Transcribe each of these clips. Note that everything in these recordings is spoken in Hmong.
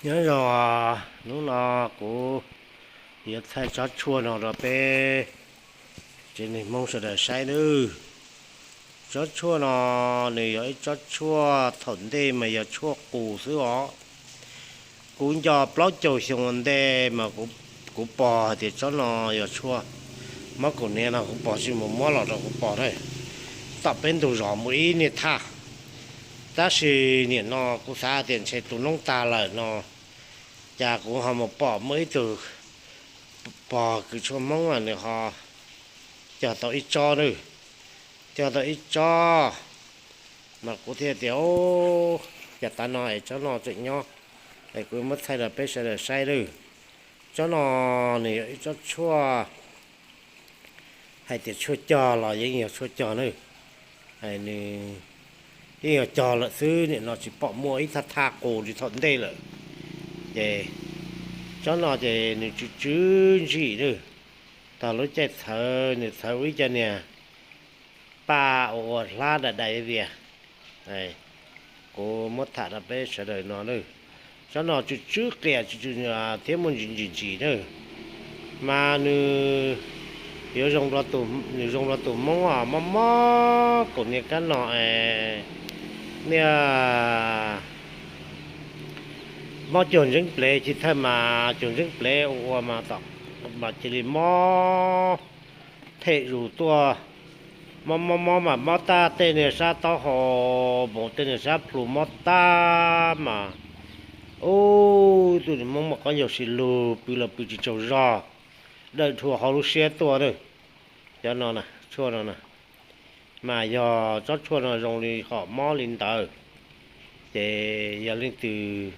Nyob zoo, hnub no kuv yuav thaij tsob tshuaj no rau peb tsev neeg Hmoob sawv daws saib nawb. Tsob tshuaj no nws yog ib tsob tshuaj thaum ntej mas yog tshuaj qus xwb os. Kuv nco plaub caug xyoo ua ntej mas kuv pom hais tias tsob no yog tshuaj mob kaus hniav no, kuv pom tsis mus muab los rau kuv pom na. Tom peb ntug zos muaj ib niag thaj, tab sis nim no kuv xav tias ntshe tu noob tag lawm no, cas kuv ho mus pom muaj ib tug pog kws tshuaj Hmoob mas nws ho cog tau ib tsob na, cog tau ib tsob. Mas kuv thiaj tias, cas tav no es tsob no tseem nyob, es kuv muab thaij rau peb sawv daws saib lawm. Tsob no nws yog ib tsob tshuaj hais tias tshuaj cog los yeej yog tshuaj cog na. Nws yeej yog cog lawm xwb, nim no tsis pom muaj ib thaj thaj qus li thaum ntej lawm. Ces tsob no ces nws tsw tsw ntsim na, tog lub caij txhawv nws txhawv ua ib co niag paj ua ua hlab dais dais vias. Kuv muab tham rau peb sawv daws no na. Tsob no tsw tsw qias tsw tsw thiab muaj ntsim ntsim ntsim na. Mas nws yuav zoo, nws zoo rau tus Hmoob mob mob kaus hniav kab no es niaj mob cuag ntseeb plev, tsis thawj mas cuag ntseeb plev ua ua mas tom, mas cia li mob them zus tuaj. Mob mob mob mas mob tag tej niag sab taub hau mus tej niag sab plhu mob tag mas, ub, tus Hmoob mas qhov ncauj sib lug pw los pw tsis tsaug zog, dawm dhua hauv lub siab tuaj na. Cov no, tshuaj no na, mas yog tsob tshuaj no zoo li hom mob li ntawd, ces yog leej twg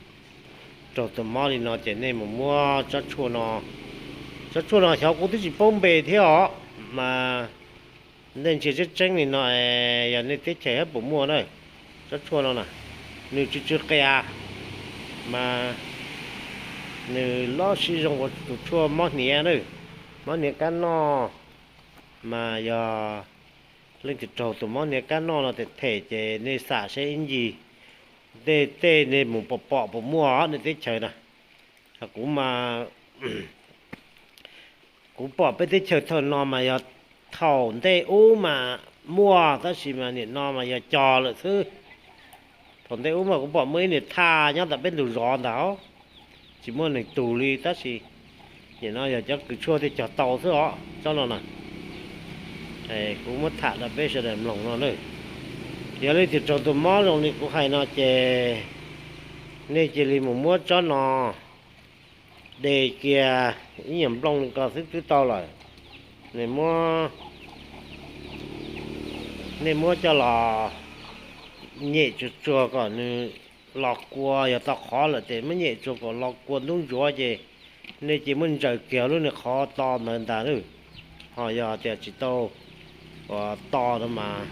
raug tus mob li no ces nej mus muab tsob tshuaj no. Tsob tshuaj no xyov kuv twb tsis paub npe thiab os, mas nej ntsia tseeb tseeb li no, yog nej teb chaws hab puas muaj na. Tsob tshuaj no na, nws tsw tsw qias, mas nws loj sij zoo ua tus tshuaj mob hniav na, mob hniav kab noj. Mas yog leej twg raug tus mob hniav kab noj no them them ces nej xam saib ib ncig tej tej nej mus pom pom puas muaj nej teb chaws na. Kuv mas kuv pom peb teb chaws thaum no mas yog, thaum ntej ub mas muaj tab sis mas nim no mas yog cog lawm xwb. Thaum ntej ub mas kuv pom muaj ib niag thaj nyob tom peb ntug zos ntag, tsis muaj neeg tug li tab sis nim no yog cov kws tshuaj thiaj cog tau xwb os tsob no na. Kuv muab tham rau peb sawv daws mloog no na. Yog leej twg raug tus mob zoo li kuv hais no ces nej cia li mus muab tsob no de kiag ib nyuag nplooj li ko xwb twb tau lawm. Nej muab, nej muab coj los nyem tsuag tsuag kom nws los kua, yog tau qhov lawm ces muab nyem tsuag kom los kua ntub ntsuav ces nej cia muab ntsaws kiag lub niag qhov to ntawd ntag na. Ho yog tias tsis tau ua to no mas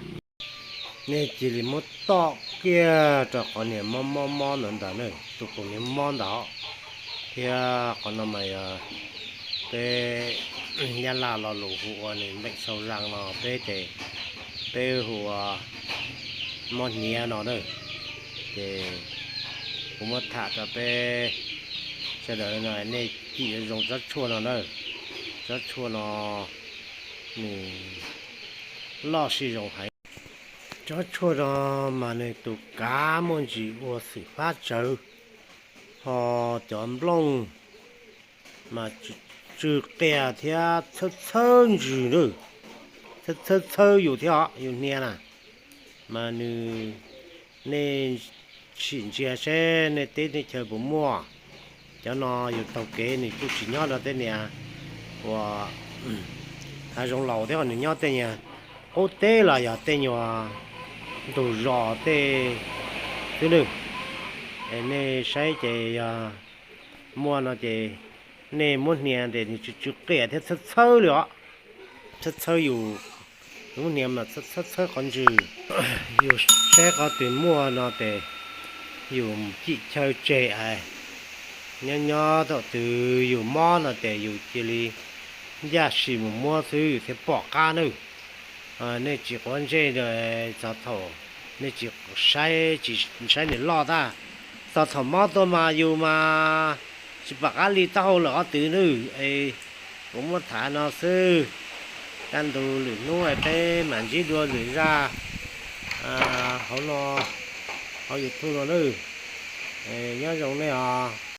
nej cia li muab tom kiag rau qhov niag mob mob mob ntawd ntag na, tus kaus hniav mob ntawd. Thiab qhov no mas yog peb Nyab Laj lo lus hu ua nws bệnh sâu răng no, peb ces peb hu ua mob hniav no na. Ces kuv muab tham rau peb sawv daws no, nej cim zoo tsob tshuaj no na. Tsob tshuaj no nws loj sij zoo heev. Tsob tshuaj no mas nws tus kav muaj ntsis ua xwm fab tsawv, ho cov nplooj mas tsw qias thiab txhawb txhawb ntsws na, txhawb txhawb yus thiab os, yus hnia na. Mas nws, nej sim ntsia seb nej teb nej chaw puas muaj. Cov no yus taug kev nws kuj tsis nyob rau tej niag uas hav zoov laus thiab, nws nyob tej nyuag qub teb los yog tej nyuag ntug zos tej xwb nawb. Es nej saib ces yog muaj no ces nej muab hnia ces nws tsw tsw qias thiab txhawb txhawb li os. Txhawb txhawb yus, muab hnia mas txhawb txhawb qhov ntsws. Yus saib qhov twg muaj no ces yus cim chaw tseg es nyob nyob thaum twg yus mob no ces yus cia li ncaj sim mus muab xwb yus thiaj pom qab nawb. Nej tsis quav ntsej txog thaum nej tsis saib, tsis saib nws loj tag, Txog thaum mob tuaj mas yus mas tsis pom qab li taub hau lawm ob tug nawb. Es kuv muab tham no xwb, kaj ntug lwm hnub peb mam ntsib dua lwm zaj hauv no, hauv YouTube no nawb. Nyob zoo nej os.